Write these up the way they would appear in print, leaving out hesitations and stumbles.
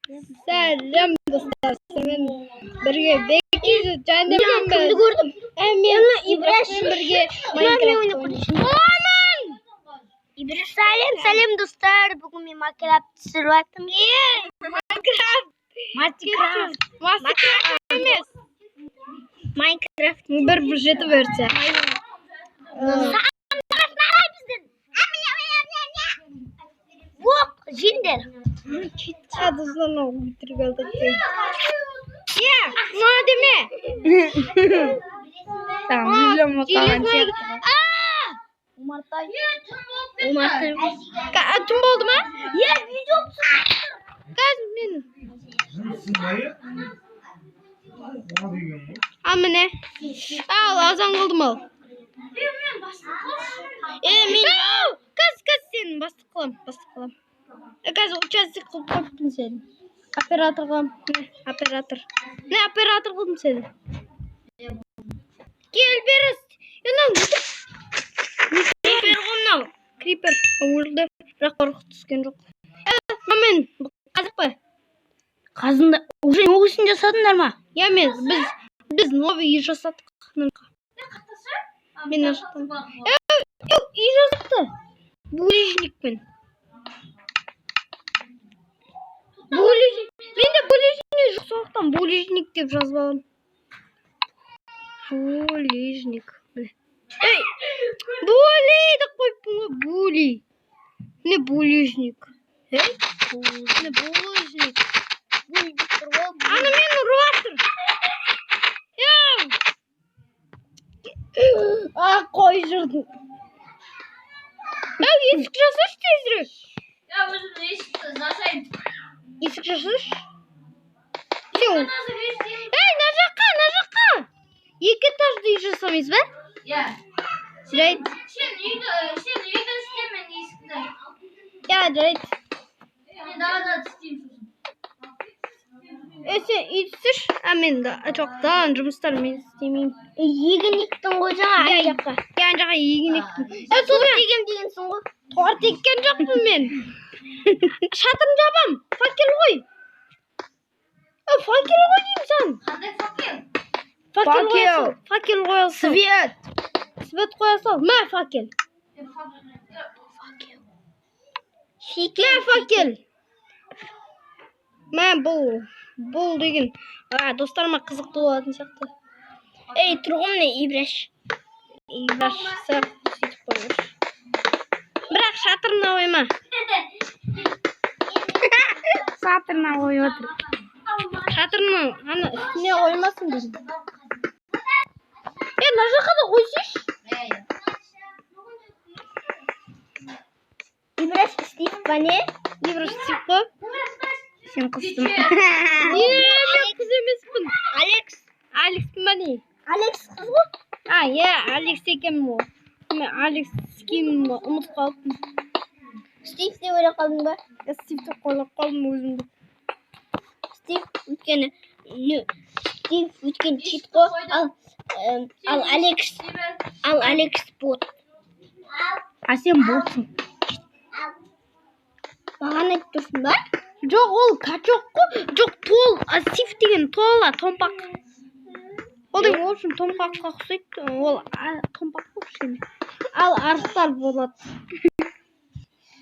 Сәлем достар, сіздермен бірге Беки және Мен кімді көрдім? Мен Ибраш. Ибрашпен бірге Майнкрафт Майнкрафт ойнап ойнаймыз. Ибраш, сәлем, сәлем достар. Бүгін мен Майнкрафт түсіріп жатырмын. Майнкрафт. Майнкрафт. Майнкрафт емес. Майнкрафт. Бір жеті версия. Оқ, жеңдер. Адыздан өлтіріп алдық. Иә, мына деме. Tamam, Железный- Омартай. Омартай. Түн болды ма? Е, видео Қазір мен. Ал міне. Ал азан қылдым ал. Е, мен Ау, қазір сені бастық қылам, бастық қылам. Қазір участок қылып қойыппын сені. Оператор қылам. Міне, оператор. Міне, оператор қылдым сені. Кел бері. Мынау Крипер ғой мынау. Крипер өлді, бірақ қорқып түскен жоқ. Мына мен қазық па? Қазында уже оғысын жасадыңдар ма? Я мен біз новый үй жасадық. Мен аштым. Үй жасапты. Булыжникпен. Булыжник. Менде булыжник жоқ, сондықтан булыжник деп жазып аламын. Булыжник. Міне. Ей, були деп қойыппын ғой, були. Міне булыжник. Ей, міне булыжник. Ана мені ұрып жатыр. Яу! А, қой жүрдім. Яу, есік жасашы тезірек. Я өзім есікті жасаймын. Есік жасашы. Сен... Ей, мына жаққа, мына жаққа. Екі этажды үй жасамайсыз ба? Иә. Жарайды. Сен үйді істе, мен есікті. Иә, жарайды. Мен далада істеймін сосын. Е, сен үй істеші. А, мен да, жоқ, даланың жұмыстарын мен істемеймін. Егін ектің ғой жаңа ана жаққа. Иә, ана жаққа егін ектім. Е, сонымен Егем дегенсің ғой. торт еккен жоқпын мен. Шатырын жабам. Факел ғой. Е, факел ғой деймін саған. Қандай факел? Факел қоя сал. Факел қоя сал. Свет. Свет қоя сал. Мә факел. Мә факел. Мә бұл. Бұл деген. А, достарыма қызықты болатын сияқты. Ей, тұр ғой міне Ибраш. Ибраш сияқты сөйтіп қойыңыз. Бірақ шатырына қойма. Шатырына қойып отыр. Шатырының ана үстіне қоймасын деймін. Е, мына жаққа да қойсайшы. Ибраш Стив па не? Ибраш істеп қой. Сен қызсың. Е, мен қыз емеспін. Алекс. Алекспін ба не? Алекс қыз ғой. А, иә, Алекс екенмін ғой. Мен Алекс екенімді ұмытып қалыппын. Стив деп ойлап қалдың ба? Я Стив деп ойлап қалдым өзімді. Стив өйткені Стив өйткені чит қой. Ал ал Алекс бот. А сен ботсың. Маған айтып тұрсың ба? Жоқ, ол качок қой. Жоқ, тол, а, Стив деген тола, томпақ. Ол деген, в общем, томпаққа ұқсайды. Ол томпақ қой кішкене. Ал арыстар болады.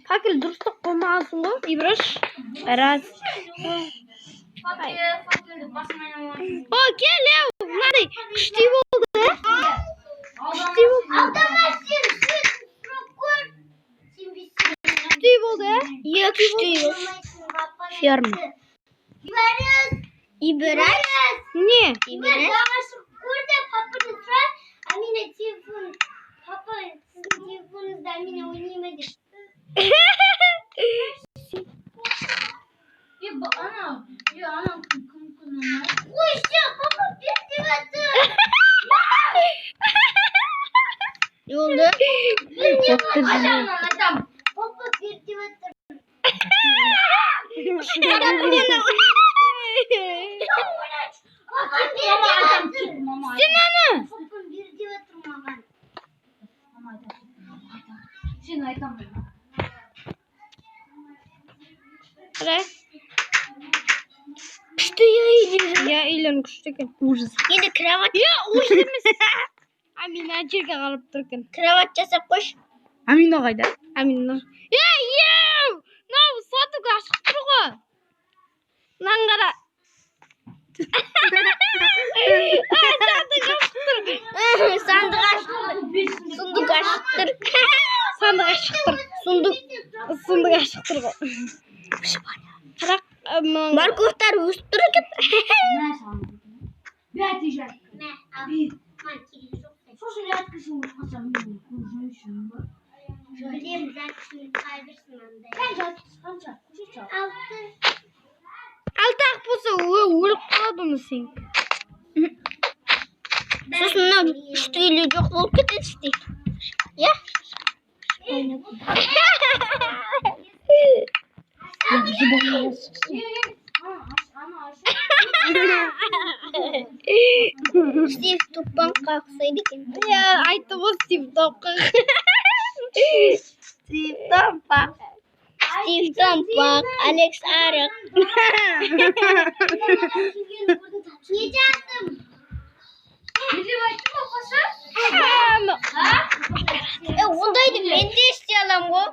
Факел дұрыстап қоймағансың ғой, Ибраш. Рас. Факел, факелді басым айналмасын. О, кел, еу, мынандай күшті болды, ә? Күшті болды. Алдама сен сұрап көр. Сенбейсің. Күшті болды, ә? Иә, күшті. Ферма. Ибраш. Не? Ибраш. Көрді, папаны сұра. Амина телефон. Папа, сіздің телефоныңызда Амина ойнай ма деп. Е, ана, е, ана кім кім кім ана? Қойшы, папа бер деп жатыр. Не болды? Айтамын, айтамын. Папа бер деп жатыр. Папа бер Мама деп айтамын, жатыр. мама Сен аны. Папа бер деп жатыр маған. Мама айтамын. Сен айтамын. Қара. Иә, үйлерің күшті екен. Ужас. Енді кровать. Иә, ужас емес. Амина жерге қарап тұр екен. Кровать жасап қойшы. Амина қайда? Амина. Ей, еу! Мынау сандық ашық тұр ғой. Мынаны қара. Сандық ашық тұр. Сандық ашық тұр. Сундук ашық тұр. Сандық ашық тұр. Сундук. Сундук ашық тұр ғой. Бірақ мынаның Морковтар өсіп тұр екен. Пять езжай. Сосын жатқысың қалсам мен көзім ба? Білемін, жатқысын қайбірсін андай. Сен жатқысы қанша? Көрсетші. Алты. Алты ақ болса өліп қалады оны сен. Сосын мынау күшті үйлер жоқ болып кетеді істе. Иә? Стив тупаңқа ұқсайды екен. Иә, айтты ғой Стив топқа. Стив томпақ. Стив томпақ, Алекс арық. Не жаздым? Не деп айттым апасы? Ондайды мен де істей аламын ғой.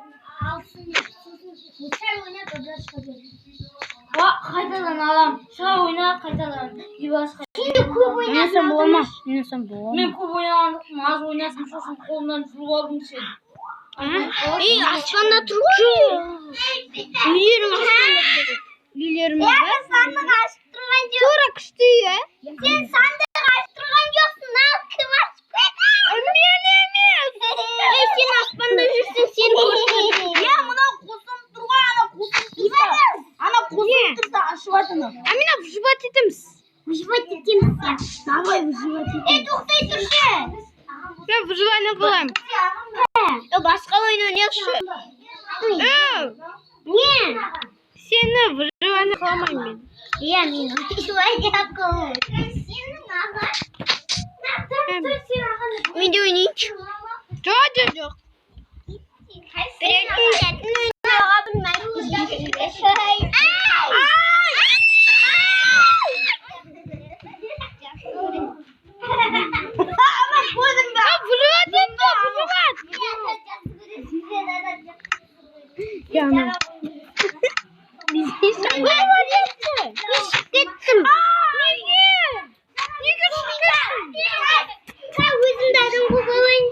Қайтадан алам. Шыға ойна, қайтадан. Енді көп Ойнасам бола ма? Ойнасам бола ма? Мен көп ойнаған жоқпын, аз ойнасам, сосын қолымнан жұлып алдым сені. Ей, аспанда тұр ғой. Үйлерің аспанда тұр. Үйлеріміз ба? Сандық ашып тұрған жоқ. Тура күшті үй, ә? Сен сандық ашып тұрған жоқсың. Ал кім ашып қойды? Мен емес. Ей, сен аспанда жүрсің, сен көрсің. Иә, мынау қосылып тұр ғой, ана қосылып тұрса. Ана қосылып тұрса ашылады ана. Амина, выживать етеміз. Выживать етеміз. Давай выживать етеміз. Ей, тоқтай тұршы. Мен выживание қыламын. Басқа ойын ойнайықшы. Өу, Не? сені выживание қыламаймын мен. Иә, мен выживание қыламын. Сенің ағаң. Мен де ойнайыншы. Жоқ, жоқ, жоқ. Біреудің жәтін ойнауға білмейді. Выживать етті, выживать. Я ана. Выживать етті. Мен шығып кеттім. Неге? Неге шығып кеттің? Өзімді адам қылып алайын.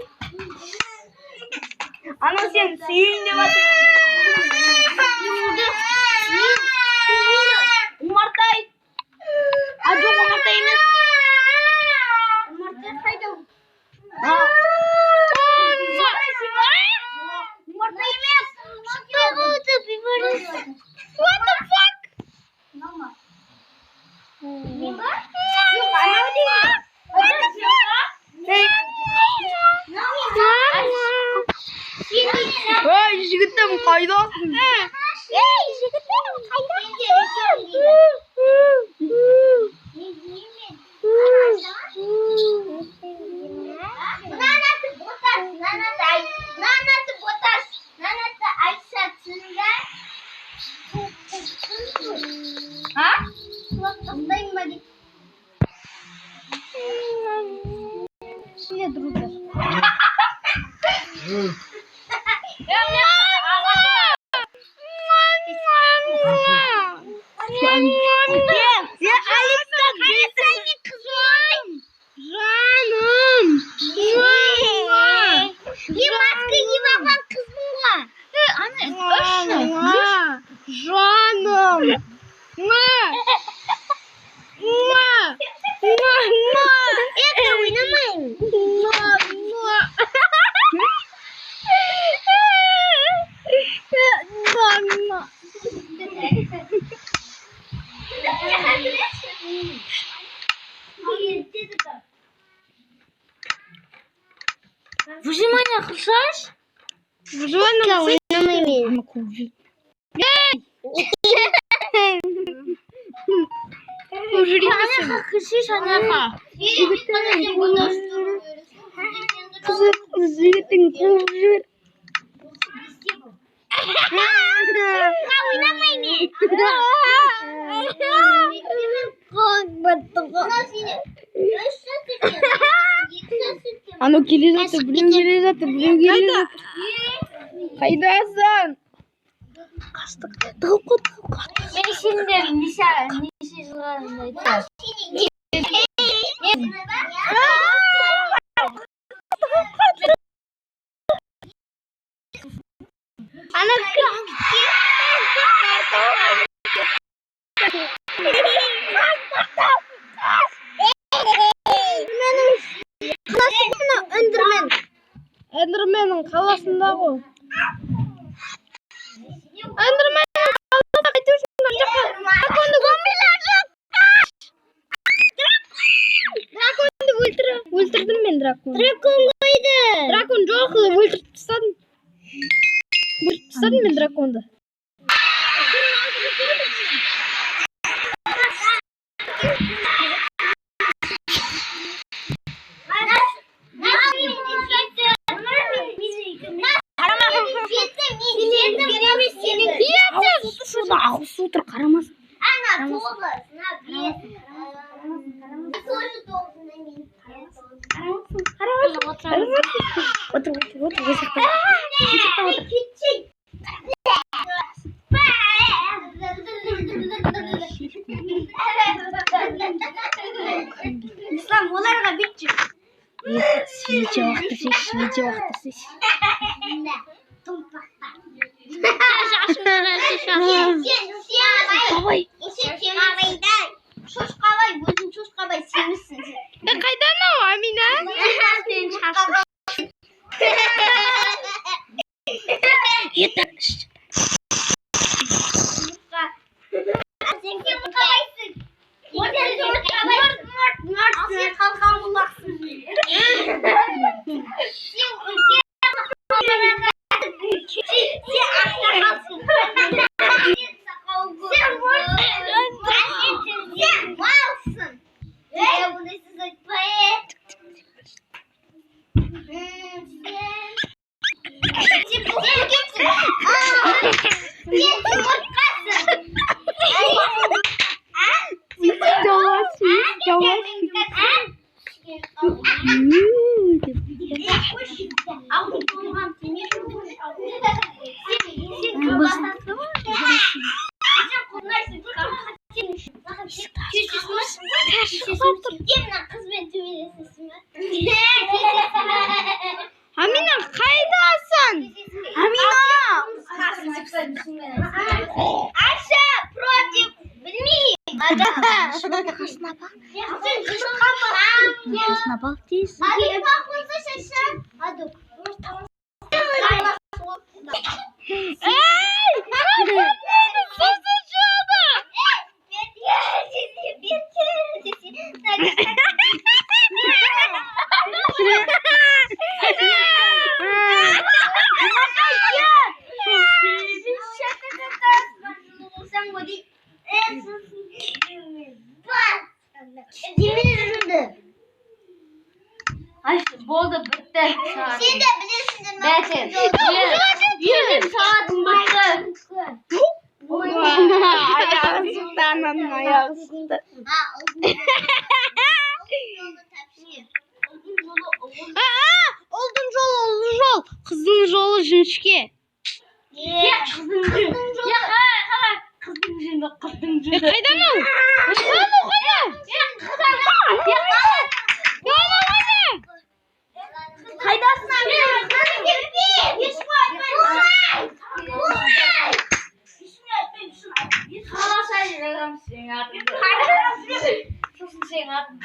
Ана сен сүйейін деп жатыр. Омартай. А жоқ, Омартай емес. Омартай қайда? Омартай емес. Шықпай қалды, бейбарыс. What the fuck? Мен ба? Жоқ, анау деген. What the fuck? Ей, жігітім, қайдасың? Ей, жігітім, қайдасың? Мынанаты ботас, мынанаты ботас, мынанаты Айша түсінді. А? Құлап тастаймын ба деп. Не, друзья. Жаным. Мен маска киіп алған қызбын ғой. Жаным. Ма. Ма. Ма. Ма. Это ойнамаймын. Ма. Ма. Ма. Выжимание қылсайшы. Выживание Ойнамаймын. Қуып Қылсайшы анақа. Жігітің қуып жібер. Ойнамаймын. Мынау сенен 3 жас үлкен. 2 жас үлкен. Анау келе жатыр, біреу келе жатыр, біреу келе жатыр. Қайдасың? Қаштық. Тығылып қой, тығылып қой. Мен сендер неше жылға айтамын. Ана. Қаласы мынау Эндермен. Эндерменнің қаласында ғой. Эндерменнің қаласында қайту үшін мына жаққа драконды, зомбилар жоқ. Драконды өлтірдім мен, дракон. Дракон қойды. Дракон жоқ, өлтіріп тастадым. Өлтіріп тастадым мен драконды. Шurada ағысы отыр, қарамасын. Ана 9, мына 5. Тоже 9 мен. Отыр, отыр, отыр, осы жақта. Кетші. Ислам, оларға бүйтші. Свеча лақтырсайшы, свеча лақтырсайшы. Томпақтар. Давай. Сен семізсің. Шошқабай, өзің шошқабай семізсің сен. Қайда анау, Амина? Сен шошқабай. Это. Сен жұмыртқабайсың. Сен жұмыртқабайсың. Ал сен қалқан құлақсың. Сен үлкен. Сен ақсақалсың. Сен сақал. Сен сен малсың. Ей, бұны сіз айтпай. Сен жұмыртқасың. Сен жұмыртқасың. Давай, давай. Амина, қайдасың? Амина! Аша против білмеймін. Қасына бар. Қасына бар тез. Ей! Сосын шығады. Болды, бітті. Сен де білесіңдер ме? Бәсе. Менің сағатым бітті. Аяғы сынды, ананың аяғы сынды. Ұлдың жолы ұзын жол, қыздың жолы жіңішке. Қыздың жүні. Қара, қыздың жүні, қыздың жүні. Қайда анау? Анау қайда? Анау қайда? Қайдасың, Амина? Ешкім айтпаймын. Қаласа жазамын сенің атыңды. Сосын сенің атыңды.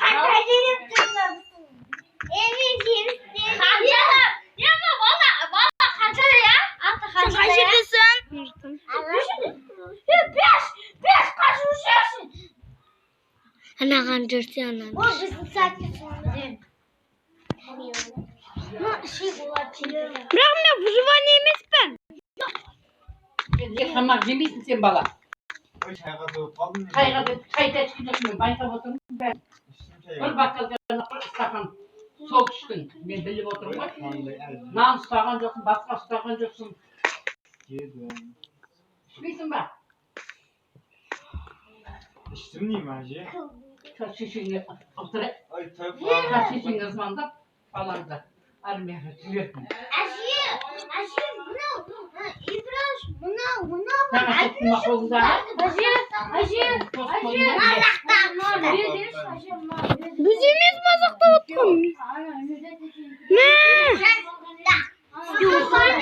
Қаншада? Е, бала, бала қаншада, я? Аты қаншада? Қай жердесің? Е, 5, 5 қашып жүрсің. Анаған жүрсе анаған. Ол біздің сәтте. Бірақ мен выживание емеспін. Не тамақ жемейсің сен, бала. Ой, шайға тойып қалдым мен. Шайға деп шай да ішкен жоқсың, мен байқап отырмын. Іштім Бір шайға. бокалдан бір стақан сок іштің. Мен біліп отырмын ғой. Қандай әзіл. Нан ұстаған жоқсың, басқа ұстаған жоқсың. Жедім. Ішпейсің ба? Іштім деймін, әже. Шешеңе ылтырай. Ой, тойып қалдым. Шешеңе звондап, балаңды армияға жібердім. Әже, әже, мынау, Ибраш, мынау, мынау. Жаңа соқтың ба қолыңдағы? Әже, әже, Қос әже. қолыңда. Мына бер деші, әже, мына бер. Біз емес мазақтап отқан. Ана, үнеді. Мә.